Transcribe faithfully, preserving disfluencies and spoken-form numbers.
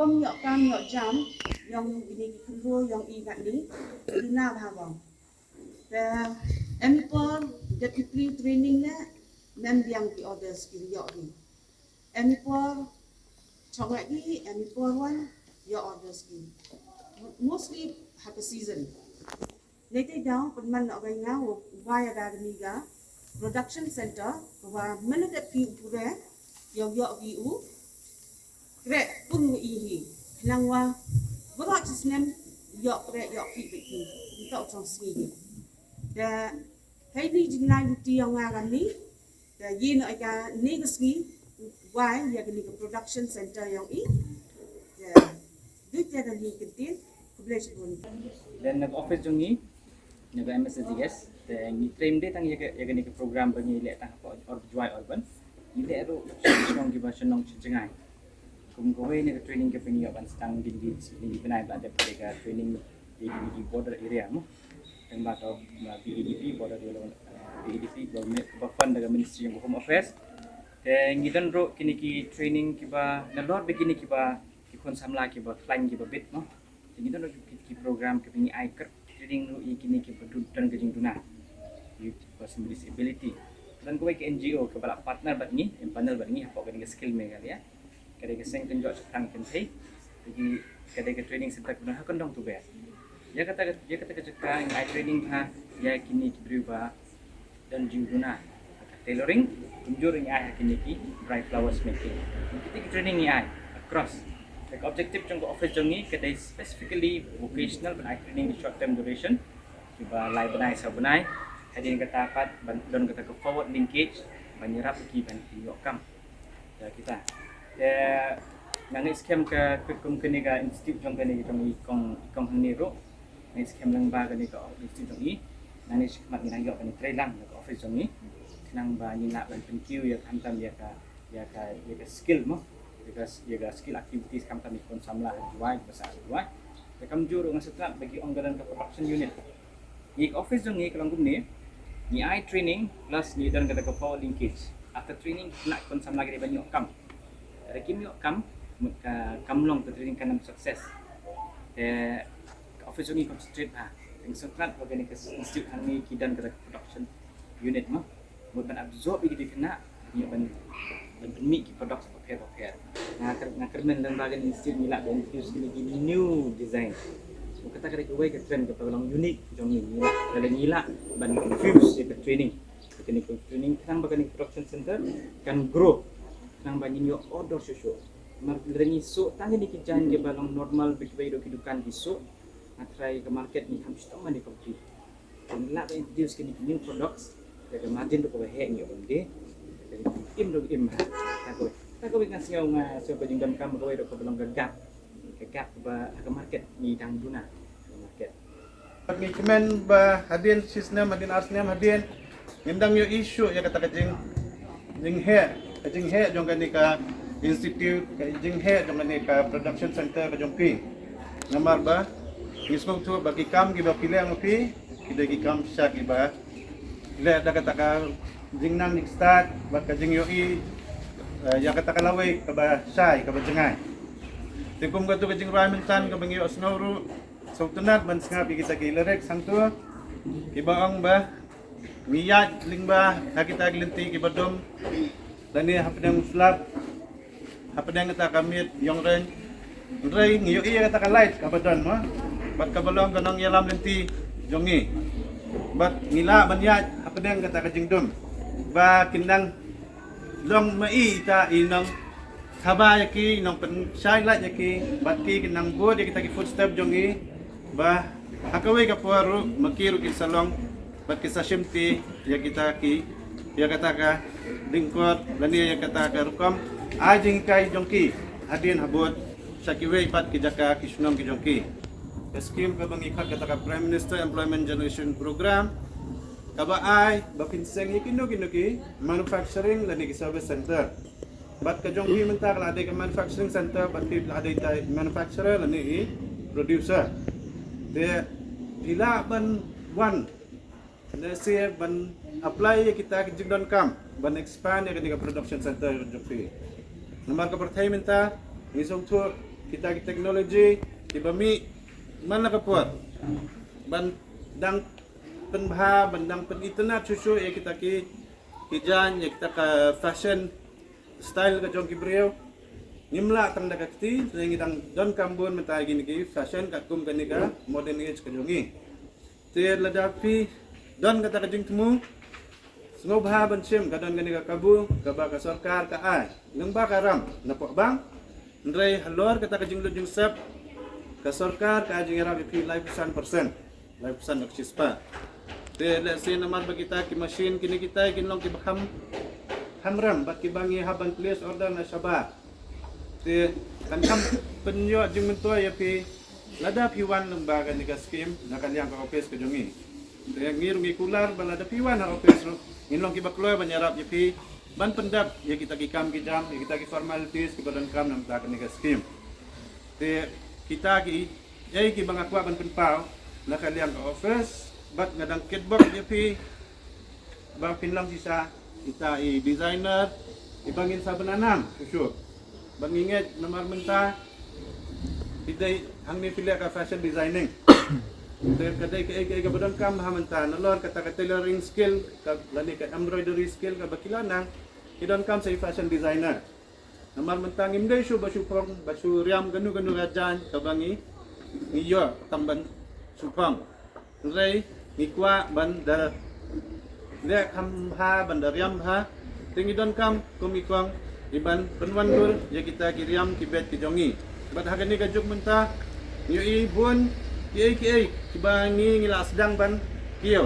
Ïoh kam ïoh jam ïong kine ki khynroo ïong i katni. Duna bha bong. Te em i por dep ki pre training ne mem biang ki orders ki ïoh ki. Em i por chong ki em i por wan ïoh orders ki. Mostly ha ka season. Nete daw pynman noh bai nga u bai ada demi ga production center wa mene dep ki u pure ïoh ïoh ki u kre pun i hi nang wa bro chisnem ïoh kre ïoh ki beki. Ntok chong sngi hi. Da hei ni jingna yuti ïong nga gam ni. Da yin oi ka ni ka sngi wai ïa ka ni ka production center ïong i. Da duit da ni ka tin. Khublei shibun. Dan na office jong ni na ka M S S D S te ngi train de tang ïa ka ïa ka ni ka program ba ngi leh tang ha Or Jwai Urban. Ngi leh ru shnong ki ba shnong chi jngai. Kum kawei na ka training ka pynïoh ban stang din di din di bnai ba dep ka training di di di border area mo. Tang ba ka B A D P border area, B A D P ba me ba fund da ka Ministry of Home Affairs. Te ngi don ru kini ki training ki ba na lor be kini ki ba ki khun samla ki ba khlain ki ba bit mo. Te ngi don ru ki ki program ki ba ngi ai kat training ru i kini ki ba dun don ka jingduna. Youth person with disability. Don kawei ka N G O ka ba la partner bad ngi, em panel bad ngi hapoh kani ka skill Meghalaya. Ka dei ka seng kynjoh shaphrang kynthei. Ka dei ka training center ka ba ha Kyndong Tuber. Ïa kata ïa kata ka jaka ngi ai training ha ïa kini ki briew ba don jingduna. Tailoring, kumjuh ngi ai ha kini ki dry flowers making. Kita ki training ngi ai across. Ka objective jong ka office jong ngi ka dei specifically vocational ban ai training short term duration. Ki ba lai bnai saw bnai. Hadien kata pat ban don kata ka forward linkage ban ïarap ki ban ïoh kam. Ïa kita. Ïa nga ngi skhem ka kum kane ka institute jong kane jong i kong i kong hangne ru. Ngi skhem lang ba kane ka institute jong i. Nang ngi skhem ngi nang ïoh kane trei lang ka office jong i. Khnang ba ngi lah ban pynkiew ïa khamtam ïa ka ïa ka ïa ka skill mo. Ïa ka ïa ka skill activities khamtam i khun samla ha Jwai ba sa ha Jwai. Ïa kamjuh ru nga sa tnat ba ki ong ka dang ka production unit. Ngi ka office jong ngi ka long kumne. Ngi ai training plus ngi don kata ka forward linkage. After training kane khun samla ki dei ban ïoh kam. Lada kim ïoh kam mut ka kam long ka training kan ym success. Te ka office jong ngi concentrate ha. Ngi sa tnat ba kane ka institute hangne ki don kata ka production unit mo. Mut ban absorb ïa ki dei kane ban ban pynmih ki products bapher bapher. Nga kyrmen lem ba kane institute ngi lah ban introduce kine ki new design. Mut kata ka dei kawei ka trend kaba long unique jong ngi. Ngi lah ban infuse ïa ka training. Kane ka training khnang ba kane ka production center kan grow. Khnang ba ngin ïoh order shuh shuh. Namar lada ngi shu tang kine ki jaiñ kiba long normal ba kiba ïa ki dukan ki shu. Nga tharai ka market ngi kham shitom ban compete. Ngi lah ban introduce kine ki new products. Ka margin ruh kaba heh ngi ong de. Ka im ruh im. Ka ko ka ko ngan sngew nga sngew ka jingdonkam kawei ruh kaba long ka gap. Ka gap ba ha ka market ngi dang duna. Ka market. Ngi kmen ba hadien shisnem hadien arsnem hadien ngim dang ïohi shuh ïa kata ka jing jingheh ka jingheh jong kane ka institute ka jingheh jong kane ka production center ka jong ki. Namar ba ngi sngewthuh ba ki kam kiba phi leh ma phi ki dei ki kam sha kiba leh da kata ka jingnang jingstad bad ka jingïohi ïa kata ka lawei kaba shai kaba jngai. Te kum katu ka jingrwai mynta kaba ngi ïohsngew ruh sngewtynnat ban sngap ïa kita ki lyrics hangto kiba ong ba ngi ïaid lyngba ha kita ki lynti kiba dum lane hapdeng u slap hapdeng kata ka miet ïong reng. Hynrei ngi ïohi ïa kata ka light kaba don mo bad kaba long ka nongïalam lynti jong ngi bad ngi lah ban ïaid hapdeng kata ka jingdum ba kin nang long ma i ita i nong thaba ïa ki i nong pynshai light ïa ki bad ki kin nang bud ïa kita ki footstep jong ngi. Ba ha kawei ka por ruh ma ki ruh ki sa long bad ki sa shimti ïa kita ki ïa kata ka lyngkot lane ïa kata ka rukom ai jinghikai jong ki hadien habud sha kiwei pat ki jaka ki shnong ki jong ki. Ka skim kaba ngi khot kata ka Prime Minister Employment Generation Program kaba ai ba phin seng ïa kino kino ki manufacturing lane ki service center. Bad ka jong phi mynta ka la dei ka manufacturing center bad phi la dei ta manufacturer lane i producer. Te phi lah ban wan lehse ban apply ïa kita ki jingdonkam ban expand ïa kane ka production center jong phi. Namar ka pyrthei mynta ngi sngewthuh Kita ki technology kiba mih man la ka por ban dang pynbha, ban dang pynitynnad shuh shuh ïa kita ki, ki jaiñ, ïa kita ka fashion style ka jong ki briew. Ngim lah tang da ka kti, ngi dang donkam bun mynta ïa kine ki fashion katkum kane ka modern age ka jong ngi. Te lada phi don kata ka jingthmu, sngewbha ban shim, ka don kane ka kabu kaba ka sorkar ka ai lyngba ka ram na poh bank. Hynrei halor kata ka jinglut jingsep, ka sorkar ka ai jingïarap ïa phi laiphew san percent, laiphew san nukshi spah. Te lehse namar ba kita ki machine kine kita kin long kiba kham, kham rem bad kiba ngi hap ban place order na shabar. Te kan kham pynïoh jingmyntoi ïa phi lada phi wan lyngba kane ka scheme na ka liang ka office ka jong ngi. Te ngi ruh ngi kular ba lada phi wan ha office ruh ngin long kiba kloi ban ïarap ïa phi ban pyndep ïa kita ki kam ki jam, ïa kita ki formalities kiba donkam na bynta kane ka scheme. Te kita ki, ïa kiba nga kwah ban pynpaw na ka liang ka office, bad nga dang kitbok ïa phi ba phin long shisha kita i designer iba ngin sa bynanam shuh shuh. Ba ngi ngeit namar mynta phi dei hangne phi leh ka fashion designing. Te ka dei kaei kaei kaba donkam ha mynta, nalor kata ka tailoring skill, ka lane ka embroidery skill kaba ki la nang, ki donkam sa i fashion designer. Namar mynta ngim dei shuh ba shu phong, ba shu riam kano kano ka jaiñ kaba ngi, ngi ïoh tang ban shu phong. Hynrei ngi kwah ban da leh kham bha, ban da riam bha. Te ngi donkam kum i kong i ban pynwandur ïa kita ki riam ki beit ki jong ngi. Bad ha kane ka juk mynta ngi ïohi bun kiei kiei kiba ngi, ngi la sdang ban kiew.